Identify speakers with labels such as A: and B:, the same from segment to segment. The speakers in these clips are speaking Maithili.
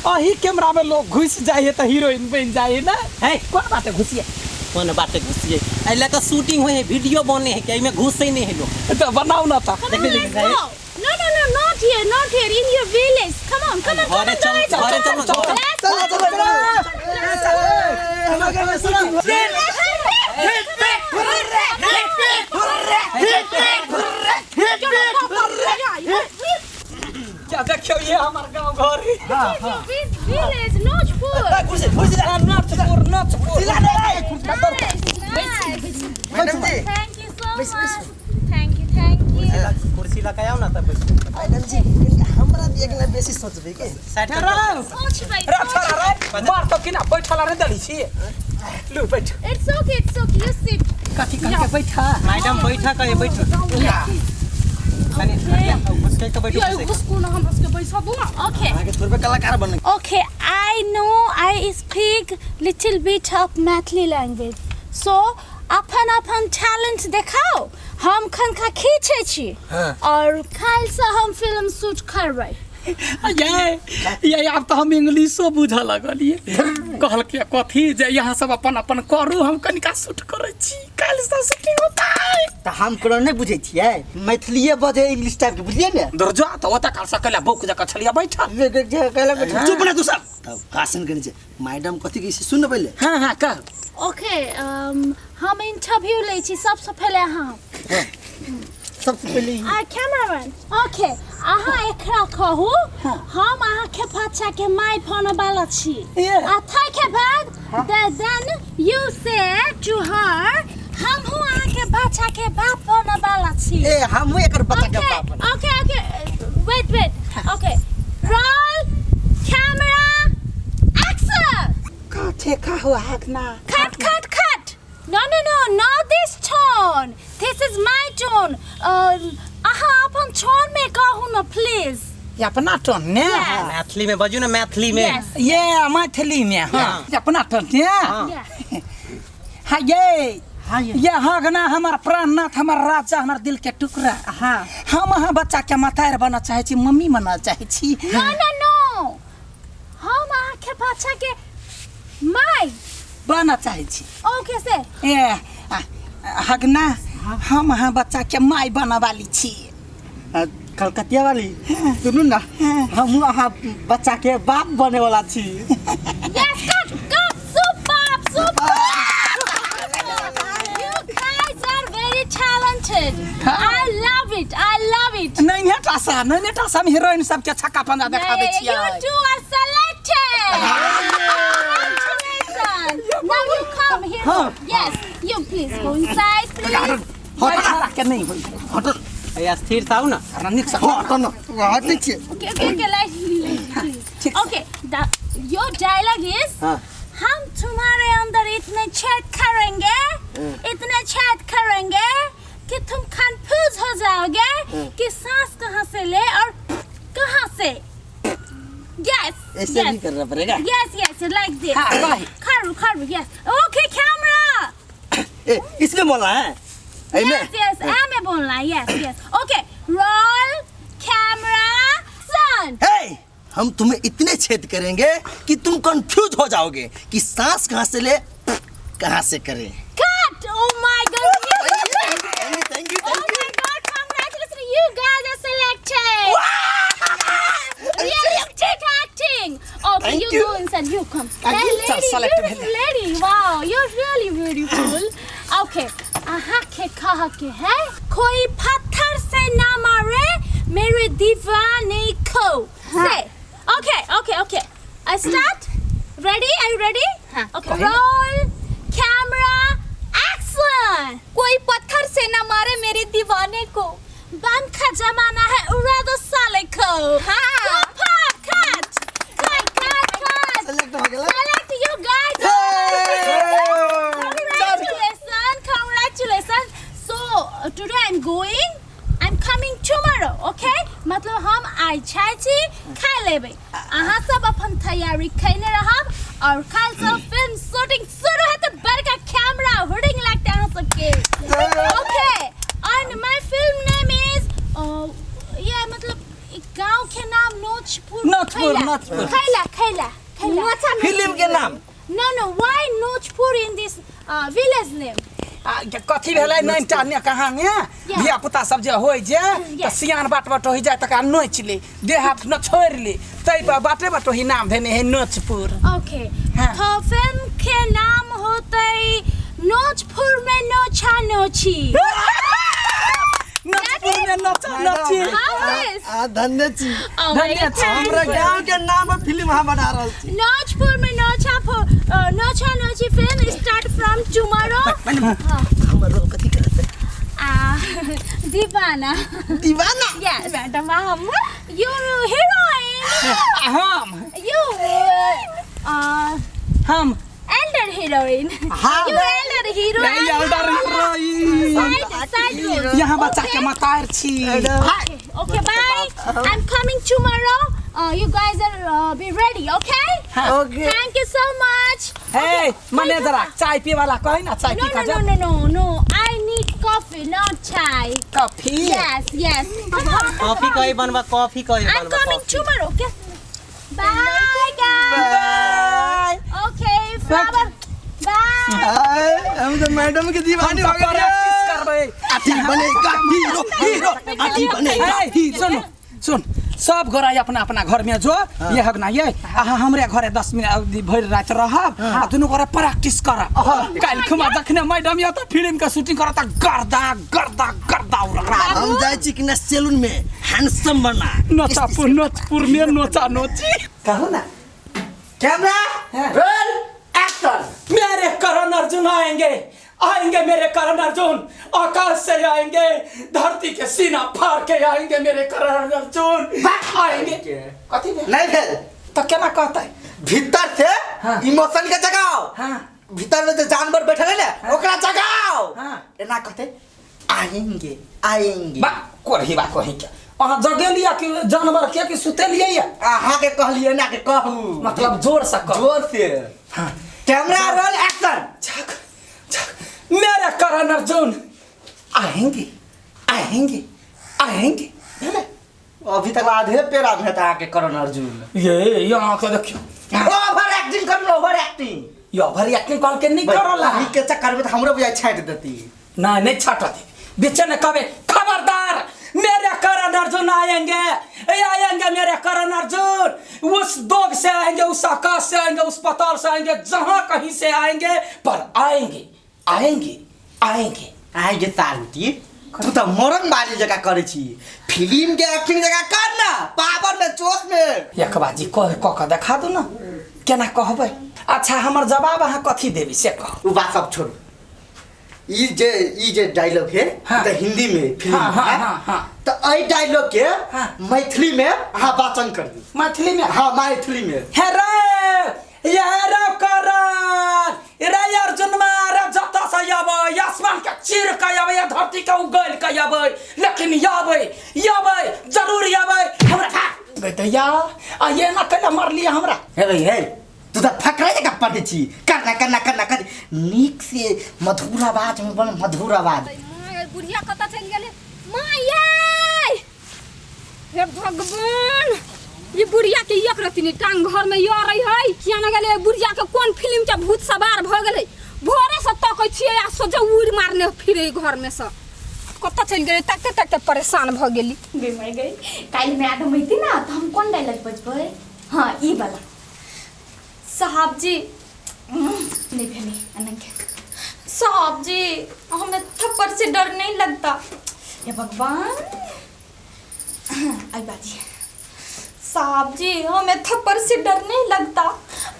A: अही कैमरा में लोग घुस जाए है तो हीरोइन बन जाए है ना।
B: है।
A: कोन बात है घुसिए?
B: कोन बाटे घुसिए? एहि लए कऽ शूटिंग होइ है, वीडियो बने है, कि एहिमे घुसै नहि है लोग।
A: तो बनाओ ना था।
C: Come on, let's go. No, no, no, not here, not here. In your village. Come on, come on, come
B: घरे
C: on,
B: चल,
C: guys.
B: घरे चल,
C: Come on,
B: घरे।
C: let's go.
A: क्या देखियो, ये हमार गांव घर है।
C: Village, Nojpur.
A: Nachpur, Nachpur.
C: Nice, nice.
D: Madam ji.
C: Thank you so much. Thank you, thank you.
B: कुर्सी लगाओ ना तब बैसू।
D: मैडम जी, हमरा भी एक बेसी सोचबै के
B: साइड कर।
C: सोचबै,
A: रे छोरा रे, मार तो किना बैठल रे दली छी। लू बैठ।
C: It's okay, it's okay. You sit.
A: कथी कह के बैठा?
B: मैडम बैठा कहे, बैठो कनी, घुसके के बैठो।
E: ये घुसकू ना, हमरा सबके बैसा दू ना।
C: Okay.
D: अहाँके थोड़बे कलाकार बन।
C: Okay, I know I speak little bit of Maithili language. So, अपन अपन टैलेंट देखाओ। हम खनखा खींचे छी और काल्हि से हम फिल्म शूट करबै।
A: ये आब तो हम इंग्लिशो बुझऽ लगलिए। कहलकै कथी जे यहाँ सब अपन अपन करू, हम कनिका शूट करै छी, काल्हि से शूटिंग होतै।
D: तऽ हम कोनो नहि बुझै छियै, मैथिलीए बजै, इंग्लिश टाइप के बुझलियै ने।
A: दुर जा तऽ ओतऽ काल से कैला बौक जकाँ छलियै बैठल।
D: चुप ना तू सब। तब भाषण करै छै मैडम, कथी कहै छै सुन ने पहिले।
A: हाँ हाँ, कह।
C: ओके, हम इंटरव्यू लै छी सबसँ पहिले अहाँ।
D: सबसे पहिले
C: आ कैमरामैन। ओके, अहाँ एकरा कहू, हम अहाँके बच्चा के माय बने वाला छी। आ ताहिके बाद then you say to her, हमहूँ अहाँके बच्चा के बाप बने वाला छी।
D: ए, हमहूँ एकर बच्चा के
C: Okay,
D: बाप बन।
C: okay, wait, wait. Okay, roll, camera, action.
A: काथे का हुआ हकना?
C: Cut, cut, cut. No, no, no, not this tone. This is my tone. अहाँ अपन tone में कहू न, प्लीज।
A: ये अपना टोन ने?
C: Yes.
B: Maithili में बजू ना, मैथिली में।
C: Yes.
A: ये मैथिली में, हाँ, ये अपना टोन ने।
C: Yeah.
A: हाँ, ये हगना हमार प्राणनाथ, हमार राजा, हमार दिल के टुकड़ा।
D: हाँ।
A: हम अहाँ बच्चा के मतार बनऽ चाहै छी, मम्मी बनऽ चाहै छी।
C: No, no, no. हम अहाँके बच्चा के माय
A: बनऽ चाहै छी।
C: Okay, से।
A: ए हगना, हम अहाँ बच्चा के माय बनऽ वाली छी।
D: कलकतिया वाली, सुनू ना, हमहूँ अहाँ बच्चा के बाप बने वाला छी।
C: Yes, cut, cut, superb, superb. You guys are very talented. I love it. I love it.
A: नहीं टासा, नहीं टासा, हम हीरोइन सबके छक्का पंजा देखाबै
C: Yeah,
A: छियै।
C: you two are selected. Congratulations. Now you come here. Yes, you please go inside, please.
A: छोरा के नहीं होई।
B: ए, स्थिर से आउ ना।
A: हमरा नीक से।
D: हट न, हटै छियै।
C: Okay, lightly, lightly, please. Okay, your dialogue is
D: हाँ।
C: हम तुम्हारे अंदर इतने छेद करेंगे, इतने छेद करेंगे कि तुम कंफ्यूज हो जाओगे कि सांस कहाँ से ले और कहाँ से। Yes.
D: ऐसे
C: yes.
D: भी करना पड़ेगा।
C: Yes, like this.
A: हाँ, कही।
C: खरू खरू, yes. Okay, camera.
D: ए, इसमें बोलना है एमे?
C: Yes, एमे बोलना है। Yes. Okay, roll, camera, sound.
D: हे, हम तुम्हें इतने छेद करेंगे कि तुम कंफ्यूज हो जाओगे कि सांस कहाँ से ले, कहाँ से करें।
C: Cut! Oh my God!
D: Thank you, thank you.
C: Oh my God! Congratulations, you guys are selected. Realistic acting. Okay,
D: Thank
C: you,
D: you.
C: go inside. You come.
A: Thank
C: Hey,
A: you.
C: lady,
A: Select
C: beautiful lady. Wow, you're really beautiful. Okay, अहाँ के कह के है, कोई पत्थर से ना मारे मेरे दीवाने को। Say. Okay. I start. Ready? Are you ready?
E: हाँ।
C: Okay. Roll, camera, action.
E: कोई पत्थर से ना मारे मेरे दीवाने को।
C: बम का जमाना है, उड़ा दो साले को।
E: हाँ।
C: Super, cut, cut, cut, cut.
D: Select हो गया।
C: Select you guys. Congratulations, congratulations. So today I'm going. I'm coming tomorrow, okay? मतलब हम आइ जाइ छी, खा लेबै। अहाँ सब अपन तैयारी खैने रहब और काल्हि सब फिल्म शूटिंग शुरू हेतै, बड़का कैमरा होर्डिंग लगतै अहाँ सबके। Okay, and my film name is ये मतलब गांव के नाम नोचपुर।
A: नोचपुर,
C: खैला।
A: नोचपुर।
C: खैला, खैला। Nochpur in this village name?
A: आ, कथी भेलै नैनटा ने कहाँ ने धिया पुता सब जे होइ जे तऽ सियान बाट बाट होइ जाय तकरा नोचि ले देह हाथ न छोड़ि ले ताहि पर बाटे बाटोही नाम धेने है नोचपुर।
C: ओके।
A: हाँ।
C: तो फिल्म के नाम होतै नोचपुर में नोचा नोची।
A: नोचपुर में नोचा नोची।
C: How this?
D: आ धन्य छी।
C: Oh my
A: धन्य
C: God,
A: छी।
C: thank
D: हमरा
C: you.
D: गांव के नाम पर फिल्म हम बना रहल छी।
C: नोचपुर में नोचा नोची फिल्म स्टार्ट फ्रॉम टुमारो।
D: हमर रोल कथी करत?
C: आ दीवाना।
D: दीवाना।
C: Yes. Madam, हम you heroine.
A: हम
C: You
A: हम
C: elder heroine.
D: हाँ।
C: You elder hero.
A: नहीं, elder heroine.
C: Side side role.
A: यहाँ बच्चा के मतार छी।
C: Okay, okay, bye. I'm coming tomorrow. You guys are be ready, okay?
D: Okay.
C: Thank you so much.
A: हे मैनेजरा चाय पिए वाला कहे ना चाय
C: No,
A: पी
C: no,
A: का
C: no,
A: जा।
C: no, no, no. I need coffee, not chai.
A: Coffee.
C: Yes, yes. Come on.
B: Coffee कही बनबा, कॉफी कही
C: I'm
B: बनबा।
C: coming tomorrow, okay? Bye, guys. Okay, flower. Bye.
D: आय, हम तो मैडम के दीवानी हो गए।
A: प्रैक्टिस करबै।
D: अथी बनेगा हीरो, हीरो अथी बनेगा।
A: हे सुन सुन, सब गोरा अपना अपना घर में जो ये हक ना ये अहाँ हमरे घरे 10 मिनट भरि राति रहब आ दुनू गोरा प्रैक्टिस करब। काल्हि खुमा जखने मैडम या त फिल्म के शूटिंग करत त गर्दा गर्दा गर्दा उड़त।
D: हम जाइ छी कि ना सैलून में हैंडसम बना।
A: नोचापुर नोचपुर में नोचा नोची।
D: कहू ना। Camera roll action.
A: मेरे करण अर्जुन आएंगे, आएंगे मेरे करण अर्जुन, आकाश से आएंगे, धरती के सीना फाड़ के आएंगे मेरे करण अर्जुन आएंगे। कथी भेल?
D: नहीं भेल।
A: तो केना कहतै?
D: भीतर से
A: हाँ।
D: इमोशन के जगाओ।
A: हाँ।
D: भीतर में जो जानवर बैठल है ना ओकरा जगाओ।
A: हाँ।
D: एना कहते आएंगे आएंगे।
A: बा कोरही बा कोही के अहाँ जगेलिया कि जानवर के कि सुतेलियै या?
D: अहाँ के कहलियै ना के कहू,
A: मतलब जोर से कहू।
D: जोर से।
A: हाँ।
D: Camera roll action.
A: झाक झाक, मेरे करण अर्जुन आएंगे आएंगे आएंगे।
D: अभी तक आधे पेड़ा में था के करण अर्जुन।
A: ये यहाँ के देखियो
D: ओवर एक्टिंग कर लो, ओवर एक्टिंग।
A: यो ओवर एक्टिंग कॉल के नहीं करला।
D: ई के चक्कर में तो हमरो बुझाइ छाट देती।
A: ना नहीं छाटती, बीचे ने कहे खबरदार मेरे करण अर्जुन आएंगे, ये आएंगे मेरे करण अर्जुन, उस दोग से आएंगे, उस आकाश से आएंगे, उस पताल से आएंगे, जहां कहीं से आएंगे पर आएंगे आएंगे आएंगे।
D: आएंगे सालटी तू तो मरंग बाली जगह करे छी, फिल्म के एक्टिंग जगह कर ना, पावर में जोश में।
A: एक बाजी कह कह के देखा दू ना केना कहबै। अच्छा हमर जवाब अहाँ कथी देबी से कहू।
D: उ बात सब छोड़ू, ई जे डायलॉग है।
A: हाँ।
D: तो हिंदी में फिल्म
A: हाँ, हाँ,
D: है।
A: हाँ, हाँ।
D: तो एहि डायलॉग के
A: हाँ।
D: मैथिली में अहाँ वाचन कर दी।
A: मैथिली में?
D: हाँ मैथिली में।
A: हे रे ये रे करण रे अर्जुन रे जतऽ से अबै आसमान के चीर के अबै धरती के उगल के अबै, लेकिन अबै अबै जरूर अबै हमरा गैया आ ये ना कैला मारलियै हमरा।
D: हे भाई हे तू तो फकरा जगह पढ़ै छी, करना करना करना कर नीक से मधुर आवाज में बोल, मधुर आवाज।
E: माँ बुढ़िया कतऽ चलि गेलै? माँ यै हे भगवान, ये बुढ़िया के एक रत्ती नहि टांग घर में य रही है, किया न गेलै बुढ़िया के कोन फिल्म के भूत सवार भऽ गेलै। भोरे से तकै छियै आ सोझे उड़ मारने फिरे घर में से, कतऽ चलि गेलै? ताकते ताकते परेशान भऽ गेली।
C: गे माय गई, काल्हि मैडम अयती ना तऽ हम कोन डायलॉग बजबै? हाँ ई वाला।
E: साहब जी
C: नहीं भेलै अनंग।
E: साहब जी हमें थप्पड़ से डर नहीं लगता।
C: हे भगवान आई बाजी।
E: साहब जी हमें थप्पड़ से डर नहीं लगता,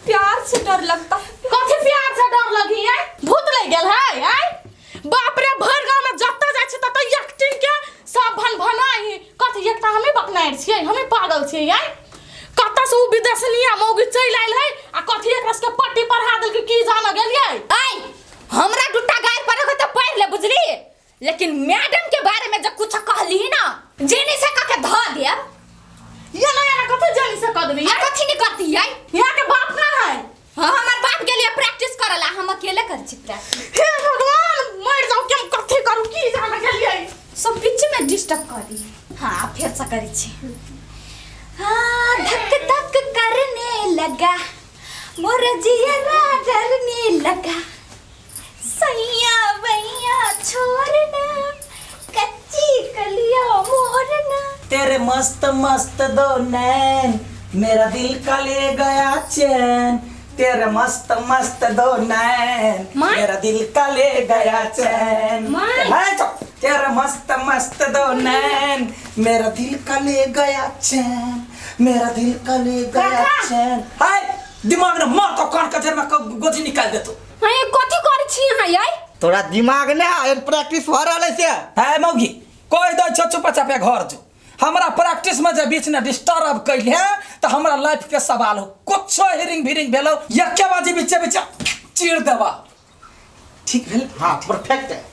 E: प्यार से डर लगता।
F: कथी प्यार से डर लगी है? भूत लग गेल है आय? बाप रे भर गांव में जत्ता जाइ छी तत एक्टिंग के सब भन भनाई। कथी एकटा हमें बकनाइर छियै, हमें पागल छियै आय? कतऽ से उ विदेशनिया मौगी चलि आयल है आ कथी एकरा सबके पट्टी पढ़ा देलकै की जान गेलियै?
E: आय हमरा दूटा गारि पढ़े त पढ़ ले बुझली, लेकिन मैडम के बारे में जब कुछ कहली ना जेनी से कह के ध देब।
F: ये ना ये ना कथी जेनी से कह देबी?
E: आ कथी नहीं करती आई?
F: यहाँ के बाप ना है।
E: हाँ हमार बाप के लिए प्रैक्टिस करला, हम अकेले कर छी प्रैक्टिस।
F: हे भगवान मर जाऊ के हम कथी करू की जान गेलियै?
E: सब बीच में डिस्टर्ब कर दी। हाँ फेर से करै छी। हाँ धक धक करने लगा
C: मोर जियरा डरने लगा सैया भैया छोड़ना कच्ची कलिया मोरना।
A: तेरे मस्त मस्त दो नैन मेरा दिल का ले गया चैन, तेरे मस्त मस्त दो नैन
E: माँ?
A: मेरा दिल का ले गया चैन।
E: माँ?
A: है तो तेरे मस्त मस्त दो नैन मेरा दिल का ले गया चैन, मेरा दिल का ले गया
C: काका!
A: चैन। हाय दिमाग ने मार तो कान कचर में गोजी निकाल दे तू।
E: हाँ ये कथी करै छी अहाँ यै?
D: तोरा दिमाग ने है प्रैक्टिस हो रहल है से।
A: है मौगी कोई दो छो चुप चापे घर जो हमरा प्रैक्टिस में जे बीच ने डिस्टर्ब कैले तो हमरा लाइफ के सवाल हो कुछो हिरिंग भिरिंग भेलो एके बाजी बीचे बीचे चीर देबा। ठीक भेल?
D: हाँ परफेक्ट है।